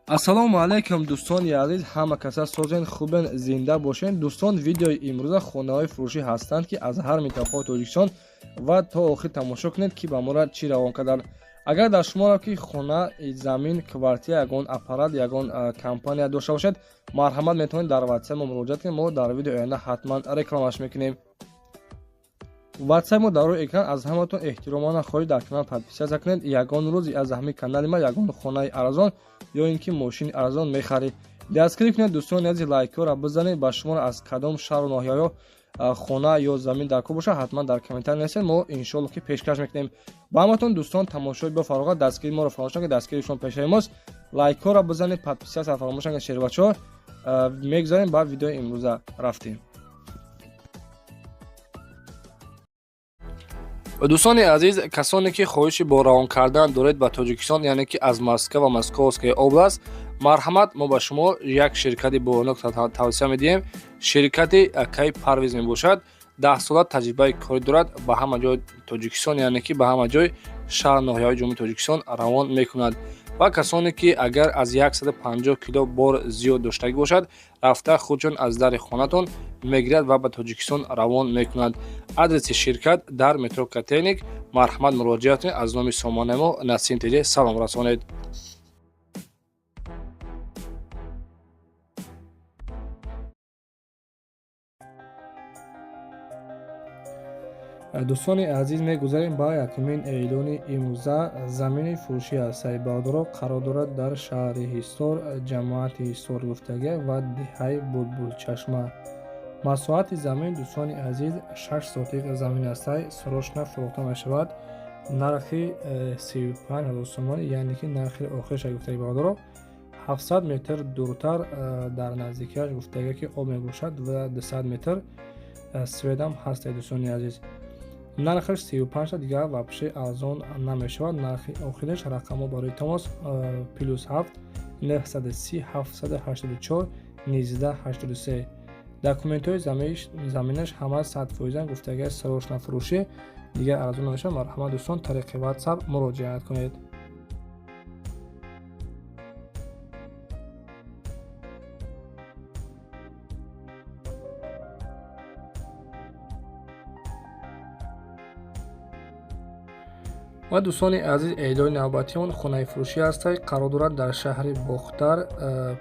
Ассалому алайкум, дӯстони азиз, ҳама каса созен, хубен, зинда бошен. Дӯстон, видеои имрӯза хонаҳои фурӯшӣ ҳастанд, ки аз ҳар минтақаи Тоҷикистон, ва то охир тамошо кунед, ки ба мора чӣ равон карданд. Агар дар шуморо ки хона, замин, квартира, ягон аппарат, ягон компания дошта бошед, марҳамат, метавонед дар ватсап мо муроҷиат кунед. Мо дар видеои оянда ҳатман рекламаш мекунем. Ватсап мо дар рӯи экран. Аз ҳаматон эҳтиромона хоҳиш, дар канал подписаться кунед. Ягон рӯз аз ҳамин канали ма ягон хонаи арзон ё ин ки мошини арзон мехаред. Дастгирӣ кунед, дӯстони азиз, лайкҳоро бизанед. Ба шуморо аз кадом шаҳру ноҳияҳо хона ё замин дар кор бошад, ҳатман дар комментар нависед, мо иншоалло ки пешкаш мекунем ба ҳаматон. Дӯстон, тамошои бо фароғат, дастгирии моро фаромӯш накунед, дастгирии шумо пешаи мост. Лайкҳоро бизанед, подписаться фаромӯш накунед, шербачаҳо. Мегузарем ба видеои имрӯза, рафтем. Дӯстони азиз, касоне ки хоҳиши бо равон кардан доред ба Тоҷикистон, яъне ки аз Москва ва Московская область, марҳамат, мо ба шумо як ширкати бонок тавсия медиҳем. Ширкати акаи Парвиз мебошад. 10 сола таҷрибаи корӣ дорад. Ба ҳама ҷои Тоҷикистон, яъне ки ба ҳама ҷои шаҳр, ноҳияҳои Ҷумҳурии Тоҷикистон равон мекунад. Ва касоне ки агар аз 150 кило бор зиёд доштагӣ бошад, рафта худшон аз дари хонатон мегирад ва ба Тоҷикистон равон мекунад. Адреси ширкат дар метро Котельник. Марҳамат, муроҷиат кунед. Аз номи сомонаи мо Насим ТЖ салом расонед. Дӯстони азиз, мегузарем ба якумин эълони имрӯза. Замини фурӯшӣ аст, сайбардоро қарор дорад дар шаҳри Ҳисор, ҷамоати Ҳисор гуфтага ва деҳаи Булбулчашма. Масоҳати замин, дӯстони азиз, 6 сотих замин астай, срочно фурӯхта мешавад. Нархи 35 000 сомонӣ, яъне ки нархи охириша гуфтаги бародаро. 700 метр дуртар дар наздикиаш гуфтага ки об мебошад ва 200 метр свет ам ҳаста. Дӯстони азиз, нархаш 35, дигар вообще арзон намешавад, нархи охираш. Рақамҳо барои тамос: +7 930 784 19 83. Документҳои заминаш ҳама 100%-ан гуфтага, срочно фурӯшӣ, дигар арзон намешавад. Марҳамат, дӯстон, тариқи ватсап муроҷиат кунед. Ва дӯстони азиз, эълони навбатион хонаи фурӯшӣ ҳастай, қарор дорад дар шаҳри Бохтар,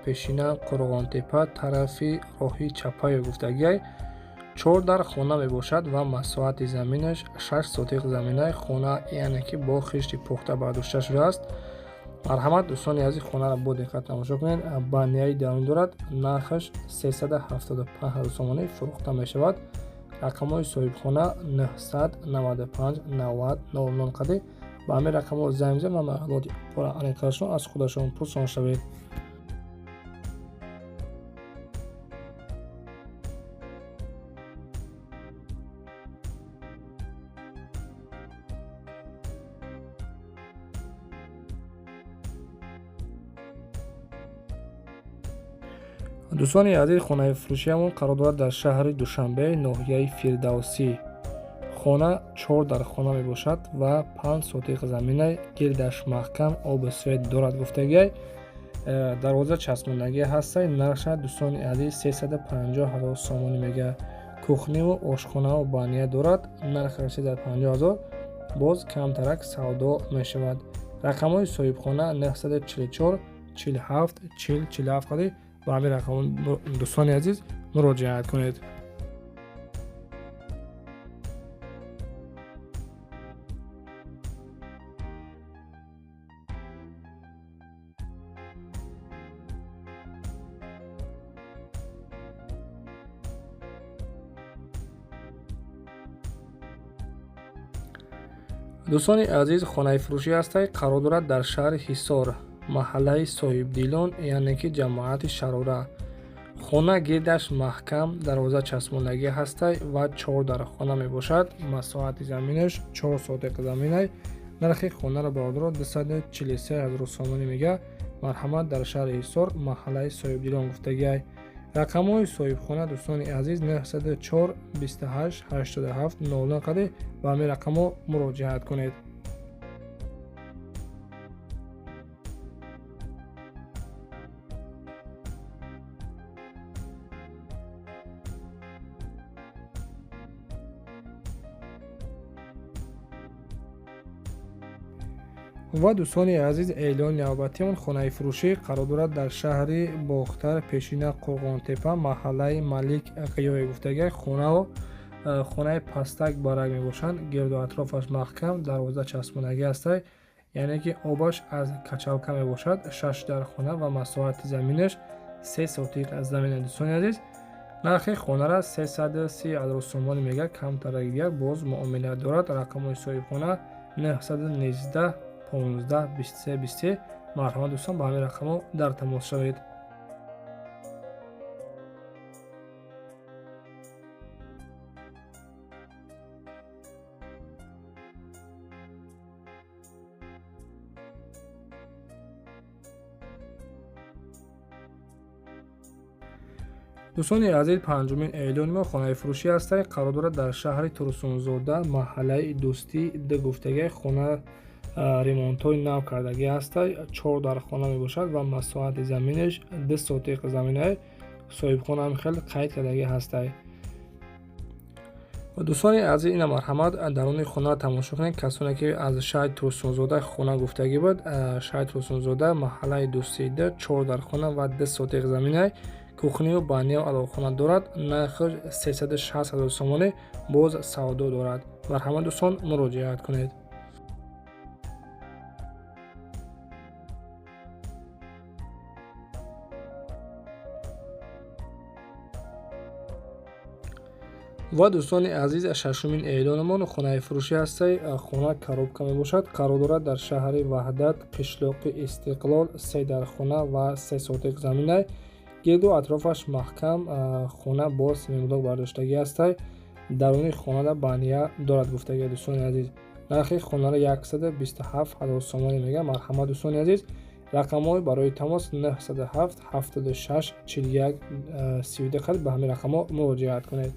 пешина Қурғонтепа, тарафи роҳи Чапаё гуфтагиай. Чор дар хона мебошад ва масоҳати заминаш 6 сотиқ заминаи хона, яъне ки бо хишти пухта бардошта шудааст. Марҳамат, дӯстони азиз, хонаро бо диққат тамошо кунед. Баняи дарунӣ дорад. Нархаш 375 000 сомонӣ фурӯхта мешавад. Рақамҳои соҳибхона 995 90 00 қади. Ба ҳамин рақамҳо занг бизанед ва маълумоти пурра аниқтарашро аз худашон пурсон шавед. Дӯстони азиз, хонаи фурӯшиамон қарор дорад дар шаҳри Душанбе, ноҳияи Фирдавсӣ. Хона чор дар хона мебошад ва 5 сотиқ замина, гирдаш маҳкам, обу свет дорад гуфтагиай, дарвоза часпондагӣ ҳастай. Нархша, дӯстони азиз, 350 000 сомонӣ мега. Кухниву ошхонаву баня дорад. Нархаш 350 000, боз камтарак савдо мешавад. Рақамҳои соҳибхона 944 47 40 47 қади. Ба ҳамин рақам, дӯстони азиз, муроҷиат кунед. Дӯстони азиз, хонаи фурӯшӣ ҳастай, қарор дорад дар шаҳри Ҳисор, маҳаллаи Соҳибдилон, яъне ки ҷамоати Шарора. Хона гирдаш маҳкам, дарвоза часпондагӣ ҳастай ва чор дар хона мебошад. Масоҳати заминаш 4 сотиқ заминай. Нархи хонаро, бародаро, 243 000 сомонӣ мега. Марҳамат, дар шаҳри Ҳисор, маҳаллаи Соҳибдилон гуфтагиай. Рақамҳои соҳибхона, дӯстони азиз, 904 28 87 00 қади. Ба ҳамин рақамҳо муроҷиат кунед. Ва дӯстони азиз, эълони навбатиамон хонаи фурӯшӣ қарор дорад дар шаҳри Бохтар, пешина Қурғонтепа, маҳаллаи Малик Ғиёе гуфтагӣ. Хонао хонаи пастак барак мебошанд, гирду атрофаш маҳкам, дарвоза часпонагӣ ҳастай, яъне ки обаш аз качалка мебошад. 6 дар хона ва масоҳати заминаш 3 сотиқ замина. Дӯстони азиз, нархи хонара 330 ҳазор сомонӣ мега, камтараки дигар боз муомила дорад. Рақамҳои соҳибхона 919 15 23 23. Марҳамат дӯстон, ба ҳамин рақамҳо дар тамос шавед. Дӯстони азиз, панҷумин эълони мо хонаи фурӯшӣ ҳастай, қарор дорад дар шаҳри Турсунзода, маҳаллаи Дӯстӣ д гуфтагӣ. Хона ремонтҳои нав кардагӣ ҳастай, 4 дар хона мебошад ва масоҳати заминаш 2 сотиқ заминае. Соҳибхона ҳам хеле қайд кардагӣ ҳастай. Дӯстони азиз, ина марҳамат даруни хонара тамошо кунед. Касоне ки аз шаҳри Турсунзода хона гуфтагӣ буд, шаҳри Турсунзода, маҳаллаи Дӯстӣ д, 4 дар хона ва 2 сотиқ заминае, кухнию банию алоқхона дорад. Нархаш 360 ҳазор сомонӣ, боз савдо дорад. Марҳамат дӯстон, муроҷиат кунед. Ва дӯстони азиз, шашумин эълонамон хонаи фурӯшӣ ҳастай. Хона коробка мебошад, қарор дорад дар шаҳри Ваҳдат, қишлоқи Истиқлол, 3 дар хона ва 3 сотиқ заминай, гирду атрофаш маҳкам, хона боз семиблок бардоштагӣ ҳастай, даруни хонада бания дорад гуфтагӣ. Дӯстони азиз, нархи хонара 127 ҳазор сомонӣ мега. Марҳамат дӯстони азиз, рақамҳои барои тамос 907 76 41 32 қад, ба ҳамин рақамҳо муроҷиат кунед.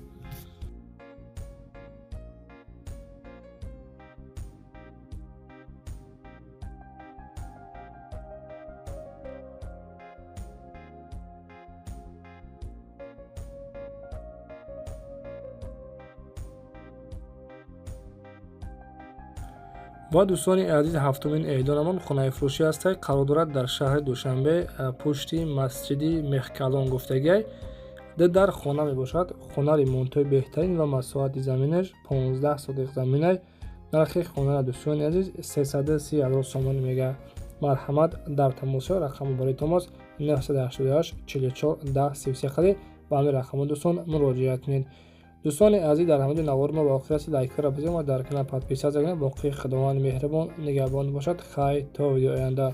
Ва дӯстони азиз, ҳафтумин эълонамон хонаи фурӯшӣ ҳастай, қарор дорад дар шаҳри Душанбе, пушти масҷиди Мехкалон гуфтагиай. 2 дар хона мебошад. Хона ремонтҳои беҳтарин ва масоҳати заминаш 15 сотиқ заминай. Нархи хонара дӯстони азиз 330 ҳазор сомонӣ мега. Марҳамат дар тамос, рақами барои тамос 988 44 10 33 қади, ба ҳамин рақамҳо дӯстон муроҷиат кунед. Дӯстони азиз, дар ҳамин ҷо навори мо ба охир расид. Лайкҳоро бизанед ва дар канал подписаться кунед. Боқӣ Худованди меҳрибон нигаҳбон бошад. Хайр, то видеои оянда.